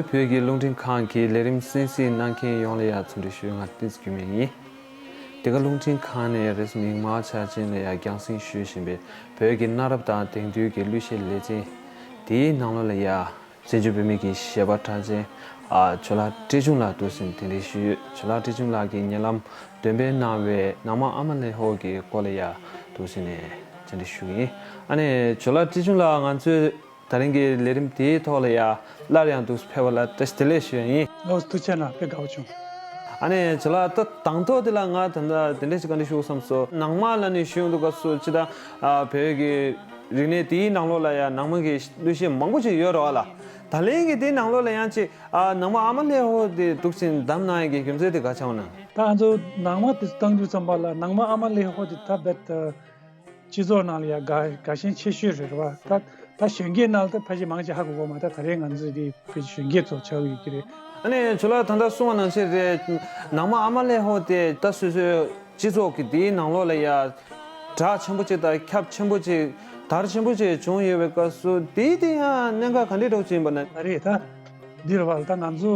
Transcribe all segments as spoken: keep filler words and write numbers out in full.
བོད་ཀྱི་རླུང་འཕྲིན་ཁང་གི་ལས་རིམ་གསན་གཟིགས་གནང་མཁན་ཡོངས་ལ་ཡང་འཚམས་འདྲི་ཞུ། ང་བསྟན་འཛིན་འགྱུར་མེད་ཡིན། འདི་ག་རླུང་འཕྲིན་ཁང་ནས་རེས་གཟའ་མིག་དམར་འཆར་ཅན་ལ་ཡང་རྒྱང་སྲིང་ཞུས་བཞིན་པའི་བོད་ཀྱི་གནའ་རབས་དང་དེང་དུས་ཀྱི་གླུ་གཞས་ལེ་ཚན། དེའི་ནང་ལོགས་ལ་ཡང་བཙན་བྱོལ་བོད་མི་གི་གཞས་པ་གྲགས་ཅན། ཨ། ཇོ་ལགས་བཀྲས་ཆུང་ལགས་འདུག་སེ་གདན་འདྲེན་ཞུས་ཡོད། ཇོ་ལགས་བཀྲས་ཆུང་ལགས་ཀྱི་ཉེ་ལམ་འདོན་སྤེལ་གནང་བའི་ནང་མ་ཨ་མ་ལེ་ཧོ་གི་སྐོར་ལ་ཡང་འདུག་སེ་ནས་བཅར་འདྲི་ཞུ་གི་ཡིན། ཨ་ནི་ཇོ་ལགས་བཀྲས་ཆུང་ལགས་ང་ཚོའི་ད་རིང་གི་ལས་རིམ་དེའི་ཐོག་ལ་ཡང་སླར་ཡང་འདུག་སེ་ཕེབས་པ་ལ་བཀྲ་ཤིས་བདེ་ལེགས་ཞུ་ཡ་ཡིན། ལགས་སོ། ཐུགས་རྗེ་གནང་། དཔེ་དགའ་བོ་བྱུང་། ཨ་ནི་ཇོ་ལགས་ད་དང་ཐོག་དེ་ལ་ང་ད་ལྟ་དེ་འདྲ་ཞིག་བཀའ་འདྲི་ཞུ་བསམ་སོང་། ནང་མ་ལ་ནི་ཞུ་འདུག་སྐབས་སུ་ཅི་ད། ཨ། བོད་ཀྱི་རིག་གནས་དེའི་ནང་ལོགས་ལ་ཡང་ནང་མ་གི་གླུ་གཞས་མང་པོ་ཅིག་ཡོད་རེད་བ་ལ། ད་ལན་གྱི་དེའི་ནང་ལོགས་ལ་ཡང་ཅིག་ཨ། ནང་མ་ཨ་མ་ལེ་ཧོ་དེ་འདུག་སེ་བདམས་གནང་ཡ་གི་རྒྱུ་མཚན་དེ་ག་ཆགས་ན། ད་ང་ཚོ་ནང་མ་དེ་བཏང་དུས་ཙམ་པ་ལ་ནང་མ་ཨ་མ་ལེ་ཧོ་དེ་ད་རྦད་དེ་སྤྱི་ཚོགས་ནང་ལ་ཡང་དགའ་དགའ་ཞེན་ཆེ་ཤོས་རེད་བ། ད་ད་གཞོན་སྐྱེས་ནང་ལ་ད་ཕལ་ཆེར་མང་ཆེ་ཧ་གོ་གོ་མ། ད་ད་རེས་ང་ཚོས་དེ་ཕལ་ཆེར་གཞོན་སྐྱེས་ཚོ་ཆགས་ཡོད་ཀྱི་རེད། ཨ་ནི་ཇོ་ལགས་ད་ལྟ་གསུངས་པ་ནང་བཞིན་རེད། ནང་མ་ཨ་མ་ལེ་ཧོ་དེ་ད་སོ་སོའི་སྤྱི་ཚོགས་ཀྱི་དེའི་ནང་ལོགས་ལ་ཡ་གྲགས་ཆེན་པོ་ཅིག་དང་ཁྱབ་ཆེན་པོ་ཅིག་དར་ཆེན་པོ་ཅིག་བྱུང་ཡོད་པའི་སྐབས་སུ་དེའི་དེ་ཡང་གནད་འགག་ག་འདྲས་འདྲ་བོ་ཅིག་ཡིན་པ་ན། ཨ་རེད། ད་འདི་རེད་བ། ད་ང་ཚོ་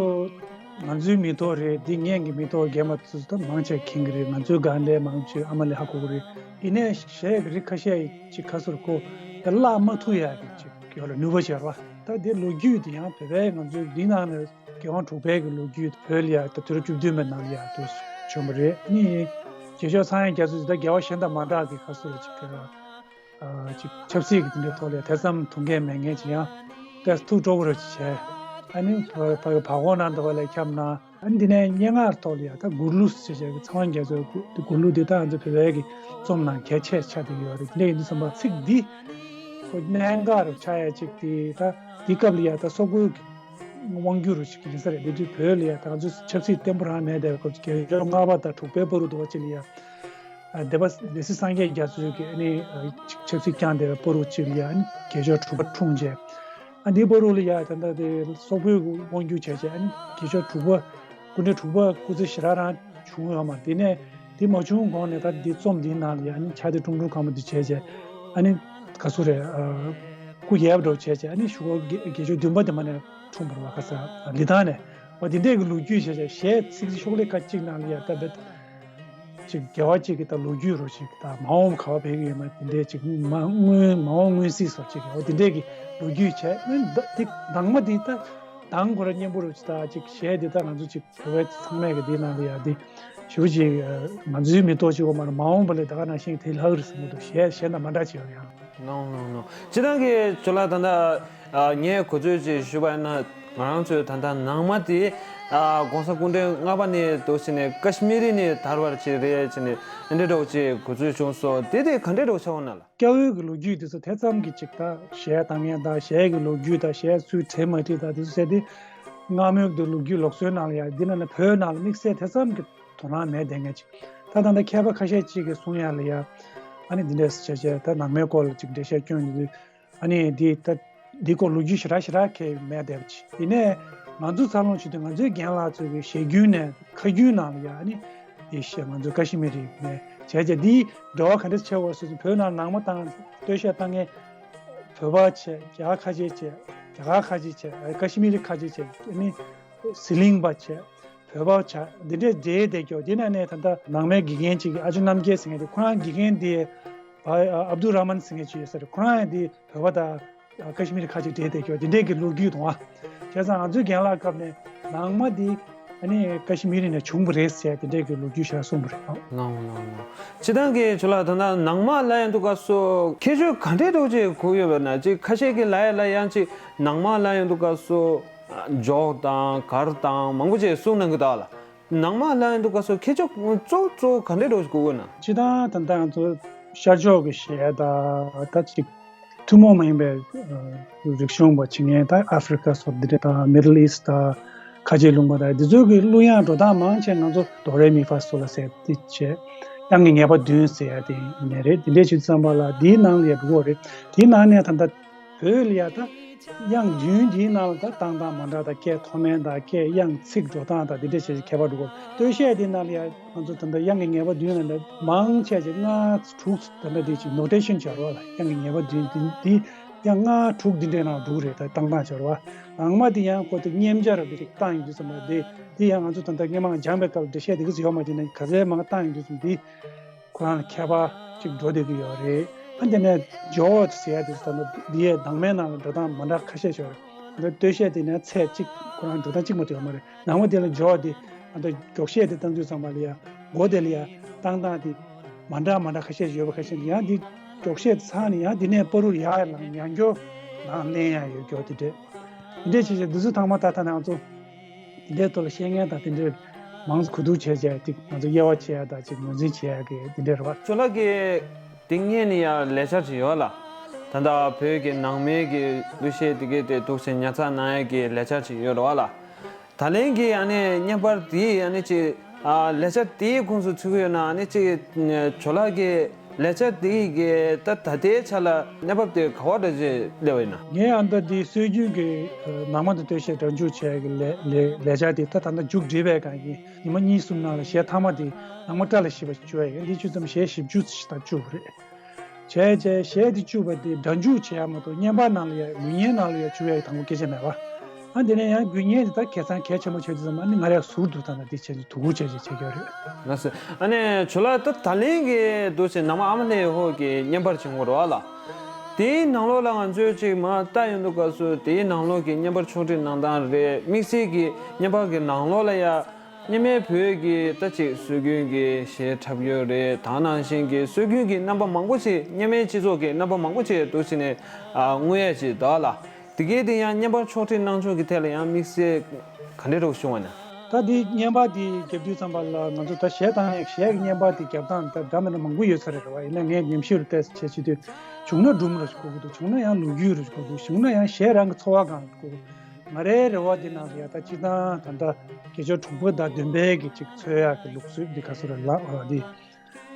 ང་ཚོའི་མི་ཐོག་རེད། འདི་སྔོན་གྱི་མི་ཐོག་རྒན་པ་ཚོ་ད་མང་ཆེ་མཁྱེན་གྱི་རེད། ང་ཚོའི་སྒང་ལས་མང་ཆེ་ཨ་མ་ལེ་ཧོ་གོ་གི་རེད། ཡིན་ནའི་གཞས་ཀྱི་རིགས་ཁ་ཤས་ཅིག་ཁ་སོར་གོ་ད་བརླག་མ་ཐུབ་ཡ་གི་ཅིག་ཡོད་ལ་ནུས་པ་ཅིག་ཡོད་རེད་བ། ད་འདི་ལོ་རྒྱུས་འདི་ཡང་བོད་པའི་ང་ཚོའི་འདི་ནང་ནས་རྒྱལ་དབང་དྲུག་པའི་གི་ལོ་རྒྱུས་བོད་ལ་ཡ་ད་དུས་རབས་བཅུ་བདུན་པའི་ནང་ལ་ཡ་དུ་བྱུང་བ་རེད། ནི་རྗེས་ཕྱོགས་ཚངས་དབྱངས་རྒྱ་མཚོ་ད་རྒྱལ་བ་གཞན་དང་མ་འདྲ་གི་ཁ་སོར་ཅིག་གི་ཨ། ཅིག་ཆབ་སྲིད་ཀྱི་དེ་འདྲའི་ཐོག་ལ་ཐེ་ཚོམ་ཐུག་མཁན་མེད་མཁན་ཅིག་ཡང་ཏོག་ཙམ་ཐུགས་སྤྲོ་པོ་རེ་ཅིག་བྱས། ཨ་ནི་ཕ་ཕ་གི་བར་སྐོར་ནང་དུ་བ་ལས་ཁྱབ་ན། ཨ་ནི་འདི་ནས་སྙན་ངག་ཐོག་ལ་ཡང་ད་མགུར་གླུ་ཟེར་བྱས་ཀྱི་ཚངས་དབྱངས་རྒྱ་མཚོའི་མགུར་གླུ་འདི་ད་ང་ཚོ་བོད་པའི་གི་རྩོམ་ནང་གལ་ཆེ་ཆགས་བསྡད་ཡོད་རེད། དེ་འདྲ་ཡིན་དུས་ཙམ་པ་ཚིག་འདི་ཁོ་གནད་འགག་རུ་ཆགས་ཡ་ཅིག་དེ་ད་འདི་སྐབས་ལ་ཡང་ད་སོག་པོའི་གི་དབང་སྒྱུར་རུ་ཞིག་ཡིན་ས་རེད། འདི་དུས་བོད་ལ་ཡང་ད་ང་ཚོ་ཆབ་སྲིད་བརྟན་པོ་རང་མེད་བསྡད་པའི་སྐབས་ཀྱི་རྒྱལ་མཆོག་ལྔ་པ་དང་དྲུག་པའི་བར་དུ་འདུག་པ་ཅིག་ལ་ཡང་། ཨ། སྡེ་པ་སྡེ་སྲིད་སངས་རྒྱས་རྒྱ་མཚོས་ཀྱི་ཨ་ནི་ཨ་ཆབ་སྲིད་བསྐྱངས་བསྡད་པའི་བར་དུ་ཅིག་ལ་ཡང་ཨ་ནི་རྒྱལ་མཆོག་དྲུག་པ་འཁྲུངས་རྗེས། ཨ་འདིའི་བར་དུ་ལ་ཡང་ད་ལྟ་དེ་སོག་པོའི་དབང་སྒྱུར་བྱས་རྗེས་ཨ་ནི་རྒྱལ་མཆོག་དྲུག་པ་སྐུ་ཕྲེང་དྲུག་པ་སྐུ་ཚེ་ཞེ་དྲག་རང་བྱུང་ཡོད་མ་རེད། དེ་ནས་དེ་མ་བྱུང་གོང་ནས་ད་འདི་རྩོམ་འདིའི་ནང་ལ་ཡང་ཨ་ནི་ཕྱག་དེབ་ཀྲུང་ཀྲུང་གང་པོ་འདི་བྱས་རྗེས་ཨ་ནི་ག་ཚོད་རེད། ཨ་སྐུ་ཡལ་བ་འདྲ་བོ་བྱས་རྗེས་ཨ་ནི་གཞུག་གུ་རྒྱལ་མཆོག་བདུན་པ་དེ་མ་ནས་འཁྲུངས་པ་རེད་བ། ག་ས་ལི་ཐང་ནས། འོ་དེ་འདྲས་ཀྱི་ལོ་རྒྱུས་བྱས་རྗེས་གཞས་ཚིག་ཤོག་ལྷེ་ཁ་གཅིག་ནང་ལ་ཡང་ད་ལྟ། ཅིག་རྒྱལ་བ་གཅིག་གི་ད་ལོ་རྒྱུས་རུ་ཅིག་ད་མ་འོངས་ག་བ་ཕེབས་ཀྱི་ཡོད་མ་དེ་འདྲའི་ཅིག་མ་སྔོན་མ་འོངས་སྔོན་གཟིགས་སོགས་ཅིག་འོ་དེ་འདྲའི་གི་ལོ་རྒྱུས་བྱས་ཨ་ནི་ད་དེ་དང་མ་དེ་ད་དང་ཁོ་ར་སྙན་པོ་རུ་ཅིག་ད་ཅིག་གཞས་དེ་ད་ང་ཚོ་ཅིག་བོད་པ་ཚང་མས་གི་དེ་ནང་ལ་ཡ་དེ་ཞེ་པོ་ཅིག་ང་ཚོའི་མི་ཐོག་ཅིག་འོ་མ་ར་མ་འོངས་པ་ལ་ད་ག་ནང་བཞིན་དེ་ལྷག་རེད་བསམ་གི་འདུག་གཞས་གཞས་དང་མ་འདྲ་ཅིག་ཡོད་ཡང་། No, no, no. སྤྱིར་བཏང་གི་ཇོ་ལགས་ད་ལྟ་ཨ་ངས་གོ་ཚོད་ཅིག་ཞུས་པ་ཡིན་ན། ང་རང་ཚོའི་ད་ལྟ་ནང་མ་དེ་ཨ་༸གོང་ས་སྐུ་ཕྲེང་ལྔ་པ་ནས་འདུག་སེ་ནས་ཀ་ཤི་མི་རི་ནས་དར་བར་བྱས་རེད་ཅེས་ནས་འདི་འདྲ་འདྲ་བོ་ཅིག་གོ་ཚོད་བྱུང་སོང་། དེ་དེ་ག་འདྲ་འདྲ་བོ་ཆགས་འོང་ན་ལ། སྐྱ་བོའི་གི་ལོ་རྒྱུས་དེ་ཚོ་དེ་ཙམ་གྱི་ཅིག་ད་གཞས་བཏང་མཁན་དང་གཞས་ཀྱི་ལོ་རྒྱུས་དང་གཞས་ཚུལ་བྲིས་མ་བྲིས་དང་དེ་ཚོ་བྱས་ཏེ་སྔ་མོའི་གི་ལོ་རྒྱུས་ལུགས་སྲོལ་ནང་ལ་ཡང་འདི་ནང་ལ་བོད་ནང་ལ་དམིགས་བསལ་དེ་ཙམ་གྱི་དོ་སྣང་མེད་བསྡད་མཁན་ཅིག་ད་ད་ལྟ་མཁས་པ་ཁ་ཤས་ཅིག་གིས་གསུང་ཡ་ལ་ཡ་ཨ་ནི་འདི་འདྲས་བྱས་བྱས་ད་ནང་མའི་སྐོར་ལ་ཅིག་འགྲེལ་བཤད་སྐྱོན་ཡོང་དུས། ཨ་ནི་འདི་ད་འདི་སྐོར་ལོ་རྒྱུས་ཞེ་དྲག་ཞེ་དྲག་གས་མེད་བསྡད་པ་ཅིག་ཡིན་ནའི་ང་ཚོ་འཚར་ལོངས་བྱེད་དུས་ང་ཚོའི་རྒན་ལགས་ཚོའི་གི་ཞལ་རྒྱུན་ནས་ཁ་རྒྱུན་ནང་ལ་ཡ་ཨ་ནི་འདི་བཤད་ང་ཚོ་ཀ་ཤི་མི་རི་ནས་བྱས་རྗེས་འདིའི་འབྲེལ་བ་ག་འདྲ་ཆེ་བ་ཟེར་ཚུལ་བོད་ནང་ནང་མ་བཏང་སྟོད་གཞས་བཏང་མཁན་བོད་པ་བྱས། རྒྱ་གར་ཁ་ཆེ་བྱས། རྒྱ་གར་ཁ་ཆེ་བྱས། ཀ་ཤི་མི་རི་ཁ་ཆེ་བྱས། ཨ་ནི་ཟི་ལིང་པ་བྱས། བོད་པ་བྱས། འདི་འདྲས་འདྲེས་བསྡད་ཀྱོག་འདི་ནང་ནས་ད་ལྟ་ནང་མའི་དགེ་རྒན་ཅིག་ཨ་ཅོ་རྣམ་རྒྱལ་ཟེར་མཁན་དེ་ཁོ་རང་དགེ་རྒན་དེ་བ་ཨབ་དུ་ར་མན་ཟེར་མཁན་ཅིག་ཡོད་ས་རེད། ཁོ་རང་ཡང་དེ་བོད་པ་དང་ཀ་ཤི་མིར་ཁ་ཅིག་འདྲེས་བསྡད་ཀྱོག་འདི་འདྲས་ཀྱི་ལོ་རྒྱུས་དང་བ། བྱས་ཙང་ང་ཚོའི་རྒན་ལགས་སྐབས་ནས་ནང་མ་དེ་ཨ་ནི་ཀ་ཤི་མིར་ནས་བྱུང་བ་རེད་ཟེར་དེ་འདྲས་ཀྱི་ལོ་རྒྱུས་ཞིག་གསུངས་པ་རེད། ནང་ནང་ནང་། སྤྱིར་བཏང་གི་ཇོ་ལགས་ད་ལྟ་ནང་མ་ལབ་ཡོང་དུས་སྐབས་སུ་ཁྱད་ཆོས་ག་འདྲས་འདྲ་ཅིག་གོ་ཡོད་པ་ན་ཅིག་ཁ་ཤས་ཀྱིས་ལབ་ཡ་ལ་ཡང་ཅིག་ནང་མ་ལབ་ཡོང་དུས་སྐབས་སུ་འཇོག་དང་གར་དང་མང་པོ་ཅིག་གསུང་གནང་གི་འདུག་ལ། ནང་མ་ལབ་ཡོང་དུས་སྐབས་སུ་ཁྱད་ཆོས་གཙོ་བོ་གཙོ་བོ་ག་འདྲས་འདྲ་ཅིག་གོ་དགོས་ན། སྤྱིར་བཏང་ད་ལྟ་ང་ཚོ་ཤར་ཕྱོགས་ཀྱི་གཞས་དང་ད་ཅིག་ཐུན་མོང་མ་ཡིན་པའི་ཨ་རིག་གཞུང་པ་བྱེད་མཁན་ད་ཨ་ཧྥི་རི་ཀ་སོགས་འདི་འདྲ་དང་མི་ཌལ་ཨིསྚ་དང་ཁ་ཆེ་ལུང་པ་དང་འདི་ཚོ་གི་གླུ་དབྱངས་འགྲོ་སྟངས་མང་ཆེ་ང་ཚོ་དོ་རེ་མི་ཧྥ་སོ་ལ་ཟེར་འདི་བྱས། དབྱངས་ཀྱི་ངེས་པ་བདུན་ཟེར་ཡ་དེ་ཡིན་ནའི་རེད། འདི་འདྲས་བྱེད་དུས་ཙམ་པ་ལ་འདིའི་ནང་ལ་ཡ་འགྲོ་གི་རེད། དེའི་ནང་ནས་ད་ལྟ་བོད་ལ་ཡ་ད་དབྱངས་བདུན་འདིའི་ནང་ལ་ད་བཏང་སྟངས་མ་འདྲ་དང་སྐད་མཐོ་དམན་དང་སྐད་དབྱངས་ཚིག་འགྲོ་སྟངས་དང་འདི་འདྲས་བྱས་ཁྱད་པར་འགྲོ་གི་རེད། སྟོད་གཞས་འདིའི་ནང་ལ་ཡ་ང་ཚོ་ད་ལྟ་དབྱངས་ཀྱི་ངེས་པ་བདུན་ལ་ནི་མང་ཆེ་ཅིག་ལྔ་དྲུག་ད་ལྟ་འདི་ཅིག་ནོ་ཊེ་ཤན་བྱ་རོགས་ལ་དབྱངས་ཀྱི་ངེས་པ་བདུན་འདི་འདི་ ཡང་ལྔ་དྲུག་འདི་འདྲའི་ནང་འདུག་རེད། ད་བཏང་སྟངས་བྱ་བ། ལག་མ་འདི་ཡང་ཁོ་ད་མཉེན་ཆས་ར་འདི་རིགས་བཏང་ཡོང་དུས་ཙམ་པ་འདི་འདི་ཡང་ང་ཚོ་ད་ལྟ་སྔོན་མ་སྦྱངས་པའི་སྐབས་འགྲེལ་བཤད་འདི་ག་ཚོད་ཡོད་མ་རེད། ནས་ག་ཚོད་མང་བཏང་ཡོང་དུས་ཙམ་འདི་ཁོ་རང་ལ་ཁྱད་པར་ཅིག་འགྲོ་བསྡད་ཀྱི་ཡོད་རེད། ཨ་འདི་ནས་སྦྱོར་བ་ཟེར་ཡ་དེ་ད་ལྟ་འདི་ཡའི་ནང་མའི་ནང་ལ་འགྲོ་སྟངས་མ་འདྲ་ཁ་ཤས་ཤིག་ཡོད་རེད། འདི་སྟོད་གཞས་དེ་ནས་ཚད་གཅིག་ཁོ་རང་འགྲོ་སྟངས་གཅིག་མ་གཏོགས་ཡོད་མ་རེད། ནང་མ་དེ་ལ་སྦྱོར་བ་དེ་ཨ་ད་མགྱོགས་གཞས་དེ་བཏང་དུས་ཙམ་པ་ལ་ཡ་མགོ་དེ་ལ་ཡ་བཏང་སྟངས་དེ་མ་འདྲ་མ་འདྲ་ཁ་ཤས་ཤིག་ཡོད་པ་ཁ་ཤས་ཡང་འདི་མགྱོགས་གཞས་དེ་ཚང་ནས་ཡང་འདི་ནས་བར་དུ་ཡར་ལངས་ཡང་མགྱོགས་ནང་ལེན་ཡང་ཡོད་མགྱོགས་དེ་འདྲས། དེ་འདྲས་བྱས་བྱས་འདི་ཚོ་ཚང་མ་ད་ལྟ་ང་ཚོ་དེ་འདྲའི་ཐོག་ལ་བཤད་མཁན་དང་དེ་འདྲའི་མང་གོ་བསྡུར་བྱས་བྱས་ཅིག་ང་ཚོ་དབྱེ་བ་ཕྱེ་ཡ་དང་ཅིག་ངོས་འཛིན་བྱེད་ཡ་གི་དེ་འདྲའི་རེད་བ། ཇོ་ལགས་ཀྱིས་དེ་སྔོན་ནས་ཡང་ལས་འཆར་ཅིག་ཡོད་ལ། ད་ལྟ་བོད་ཀྱི་ནང་མའི་གི་གླུ་གཞས་དེ་གའི་དེ་འདུག་སེ་ཉར་ཚགས་གནང་ཡ་གི་ལས་འཆར་ཅིག་ཡོད་རེད་བ་ལ། ད་ལན་གྱི་ཨ་ནི་བརྙན་པར་དེའི་ཨ་ནི་ཅིག་ཨ་ལས་འཆར་དེའི་ཁོངས་སུ་ཚུད་ཀྱི་ཡོད་ན། ཨ་ནི་ཅིག་ཇོ་ལགས་ཀྱི་ལས་འཆར་དེ་གི་ད་ད་ལྟའི་ཆ་ལ་གནས་བབ་དེ་ག་བ་འདྲ་ཅིག་སླེབས་པ་ཡིན་ན། ངས་ཨ་ད་འདི་སྲོལ་རྒྱུན་གྱི་ནང་མ་དང་སྟོད་གཞས་སྒྲ་འཇུག་བྱས་ཀྱི་ལས་ལས་ལས་འཆར་དེ་ད་ད་ལྟ་མཇུག་སྒྲིལ་བའི་སྒང་ཡིན། ཉི་མ་གཉིས་གསུམ་ནང་ལ་གཞས་མཐའ་མ་དེ་ནང་མ་བཀྲ་ལ་ཤིས་པ་བཅུག་ཡ་ཡིན། འདི་བཅུ་ཙམ་གཞས་བཞི་བཅུ་ཙམ་ཞིག་ད་བཅུག་པ་རེད། བྱས་བྱས་གཞས་དེ་བཅུག་པ་དེ་སྒྲ་འཇུག་བྱེད་ཡ་མ་གཏོགས་བརྙན་པར་ནང་ལ་ཡ་འགུལ་བརྙན་ནང་ལ་ཡ་བཅུག་ཡ་ཡི་དང་པོ་སྐད་ཆ་མེད་པ། ཨ་དེ་ནས་ཡང་འགུལ་བརྙན་དེ་ད་ཁེ་བཟང་གལ་ཆེན་པོ་ཆགས་དུས་ཙམ་ཨ་ནི་ང་རས་ཟུར་དུ་ད་ལྟ་དེ་བྱས་ནས་དོ་ཁུར་བྱས་བྱས་བྱེད་ཀྱི་ཡོད་རེད། ལགས་སོ། ཨ་ནི་ཇོ་ལགས་ད་ད་ལན་གྱི་འདུག་སེ་ནང་མ་ཨ་མ་ལེ་ཧོ་གི་བརྙན་པར་བྱེད་དགོས་རེད་བ་ལ། དེའི་ནང་ལོགས་ལ་ང་ཚོས་ཅིག་མར་ལྟ་ཡོང་དུས་སྐབས་སུ་དེའི་ནང་ལོགས་ཀྱི་བརྙན་པར་ཕྱོགས་སྒྲིག་གནང་སྟངས་རེད། དམིགས་བསལ་གྱི་བརྙན་པར་གྱི་ནང་ལོགས་ལ་ཡ། སྔོན་མའི་བོད་ཀྱི་ད་ཅིག་སྲོལ་རྒྱུན་གྱི་གཞས་འཁྲབ་ཡོད་རེད། དེ་ནང་བཞིན་གྱི་སྲོལ་རྒྱུན་གྱི་རྣམ་པ་མང་པོ་ཞིག་སྔོན་མའི་སྤྱི་ཚོགས་ཀྱི་རྣམ་པ་མང་པོ་ཞིག་འདུག་སེ་ནས་ཨ་མངོན་ཡ་ཅིག་འདུག་ལ། དེ་གའི་དེ་ཡང་བརྙན་པར་ཕྱོགས་སྒྲིག་གནང་ཕྱོགས་ཀྱི་ཐད་ལ་ཡང་དམིགས་བསལ་ག་འདྲ་རོགས་བྱུང་བ་ན། ད་འདི་བརྙན་པར་འདི་རྒྱབ་དུས་ཙམ་པ་ལ་ང་ཚོ་ད་གཞས་བཏང་ཡས་གཞས་ཀྱི་བརྙན་པར་འདི་རྒྱབ་སྟངས་ད་འདྲ་མི་འདྲ་མང་པོ་ཡོད་ས་རེད་རེད་བ། ཡིན་ན་ངས་ཉམས་ཞིབ་ཏོག་ཙམ་བྱས་བྱེད་དུས་བྱུང་ན་སྒྲུང་རོགས་ཞིག་དགོས་ཀྱི་འདུག་བྱུང་ན་ཡང་ལོ་རྒྱུས་རོགས་ཞིག་དགོས་ཀྱི་འདུག་བྱུང་ན་ཡང་གཞས་རང་གི་འཚོ་བ་སྒང་རོགས་ཞིག་དགོས་ཀྱི་འདུག་ང་རའི་རེ་བ་འདི་ནང་ལ་ཡ་ད་སྤྱིར་བཏང་ད་ལྟ་དགེ་སྦྱོར་དྲུག་པ་དང་བདུན་པའི་གི་ཅིག་འཚོལ་ཡག་གི་ལུགས་སྲོལ་འདི་ག་ཚོད་རེད་ལ་འདི་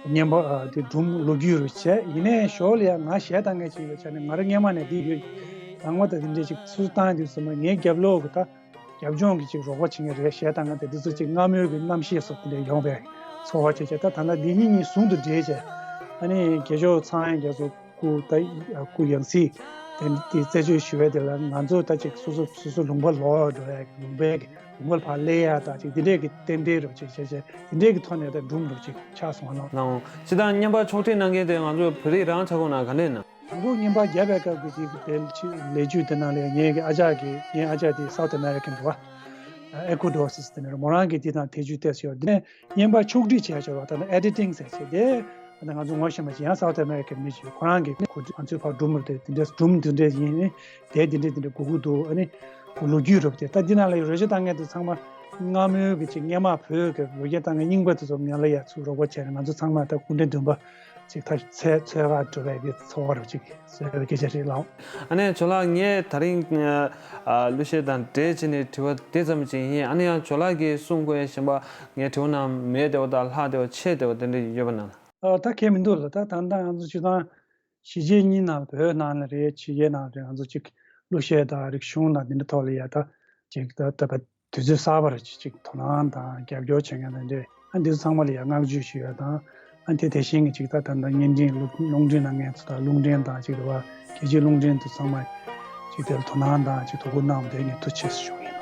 བརྙན་པར་འདི་སྒྲུང་ལོ་རྒྱུས་རུ་བྱས། ཡིན་ནའི་ཞོར་ལ་ཡ་ང་གཞས་བཏང་མཁན་ཅིག་ཡིན་པའི་ཆ་ནས་ང་རང་སྔོན་མ་ནས་འདི་ཡོད། ལག་མ་ད་འདི་འདྲས་ཅིག་སུ་བཏང་འདུག་ཟེར་ན་ངའི་རྒྱབ་ལོགས་གི་ད་རྒྱབ་ལྗོངས་ཀྱི་ཅིག་རོགས་པ་བྱེད་མཁན་རེད། གཞས་བཏང་མཁན་དེ་འདི་ཚོ་ཅིག་སྔ་མོའི་གི་རྣམ་ཤེས་སོགས་དེ་འདྲས་ཡོང་བའི་ཚོར་བ་བྱས་བྱས་ད་ད་ལྟ་འདི་གཉིས་གཉིས་ཟུང་དུ་འབྲེལ་བྱས་ཨ་ནི་དགེ་སྦྱོར་ཚངས་དབྱངས་རྒྱ་མཚོ། སྐུ་ད་སྐུ་ཡང་སྲིད་དེ་དེ་རྩད་གཅོད་ཞུ་བའི་དེ་ལ་ང་ཚོ་ད་ཅིག་སོ་སོ་སོ་སོ་ལུང་པ་ལོག་འགྲོ་ཡ་ལུང་པའི་གི་ལུང་པ་ལ་ཕར་སླེབས་ཡ་ད་ཅིག་དེ་འདྲས་ཀྱི་རྟེན་འབྲེལ་རོགས་ཅིག་བྱས་བྱས་དེ་འདྲས་ཀྱི་ཐོག་ནས་ད་སྒྲུང་རོགས་ཅིག་ཆགས་སོང་ང་ལགས། ལགས་འོང་། སྤྱིར་བཏང་བརྙན་པར་ཕྱོགས་སྒྲིག་གནང་མཁན་དེ་ང་ཚོ་བོད་རིགས་རང་ཆགས་ཀྱི་ན་ག་འདྲས་ན། དང་པོ་བརྙན་པར་བརྒྱབ་པའི་སྐབས་ཀྱི་དེ་དེ་ལས་རྒྱུ་དེ་ནང་ལ་ངའི་གི་ཨ་ཅག་གི་ངའི་ཨ་ཅག་དེ་South American་རེད་བ། Ecuador་ཟེར་དེ་ནས་མོ་རང་གི་དེ་དང་དེ་རྒྱུ་བལྟས་ཡོད་དེ་ནས། བརྙན་པར་ཕྱོགས་སྒྲིག་བྱས་བྱས་པ་ད་ནི་editing་ཟེར་བྱས་ཏེ། ད་ནི་ང་ཚོ་ངོ་ཤེས་པ་ཅིག་ཡང་South American་མི་ཅིག་ཁོ་རང་གིས་ཁོ་ང་ཚོའི་ཕར་སྒྲུང་མོ་དེ་དེ་འདྲས་སྒྲུང་དེ་འདྲས་ཡིན་ནི་དེ་དེ་འདྲས་དེ་འདྲས་དགོས་ཀྱི་འདུག་ཨ་ནི་ལོ་རྒྱུས་རོབ་དེ་ད་འདི་ནང་ལ་རོལ་ཆ་བཏང་མཁན་དེ་ཚང་མ་སྔ་མོའི་གི་ཅིག་སྔོན་མ་བོད་ཀྱི་རོལ་ཆ་བཏང་མཁན་རྙིང་པ་དེ་ཚོ་ང་ལ་ཡ་ཚུར་རོགས་པ་བྱས་ནས་ང་ཚོ་ཚང་མ་ད་སྐུ་ཕྲེང་བདུན་པ་ཅིག་ད་ཚོད་ཚོད་དཀའ་འགྲོ་བའི་གི་ཚོར་བ་རོབ་ཅིག་བཟོས་པའི་སྐད་ཆ་རེད་ལགས། ཨ་ནེ་ཇོ་ལགས་ངས་ད་རིང་ཨ་གླུ་གཞས་དང་འབྲེལ་བྱས་ནས་དྲི་བ་དེ་ཙམ་ཅིག་ཡིན། ཨ་ནེ་ཡང་ཇོ་ལགས་ཀྱིས་གསུང་དགོས་ཡ་གཞན་པ་ངས་དྲི་བ་ནང་མེད་བདེ་བ་དང་ལྷག་བདེ་བ་ཆེ་བདེ་བ་དེ་འདྲ་ཡོད་པ་ན། ཨ་ད་གལ་མི་འདུག་ལ། ད་ད་ལྟ་ང་ཚོ་སྤྱིར་བཏང་གཞིས་བྱེས་གཉིས་ནང་བོད་ནང་ལ་རེད་ཕྱི་རྒྱལ་ནང་ལ་རེད་ང་ཚོ་ཅིག་གླུ་གཞས་དང་རིག་གཞུང་དང་འདི་འདྲ་ཐོག་ལ་ཡ་ད་ཅིག་ད་ད་དུས་ཚོད་གསར་པར་ཅིག་དོ་སྣང་དང་རྒྱབ་སྐྱོར་བྱེད་མཁན་དང་འདྲ། ཨ་འདི་ཚོ་ཚང་མ་ལ་ཡང་བསྔགས་བརྗོད་ཞུ་ཡ་དང་། ཨ་དེ་དེ་བཞིན་གྱི་ཅིག་ད་ད་ལྟ་བརྙན་འཕྲིན་རླུང་འཕྲིན་གནང་མཁན་ཚོ་དང་རླུང་འཕྲིན་དང་ཅིག་རེད་བ། རྒྱལ་སྤྱིའི་རླུང་འཕྲིན་དུ་ཚང་མ་ཅིག་དེར་དོ་སྣང་དང་ཅིག་དོ་ཁུར་གནང་བ་དེ་ངས་ཐུགས་རྗེ་ཆེ་ཞུ་གི་ཡིན།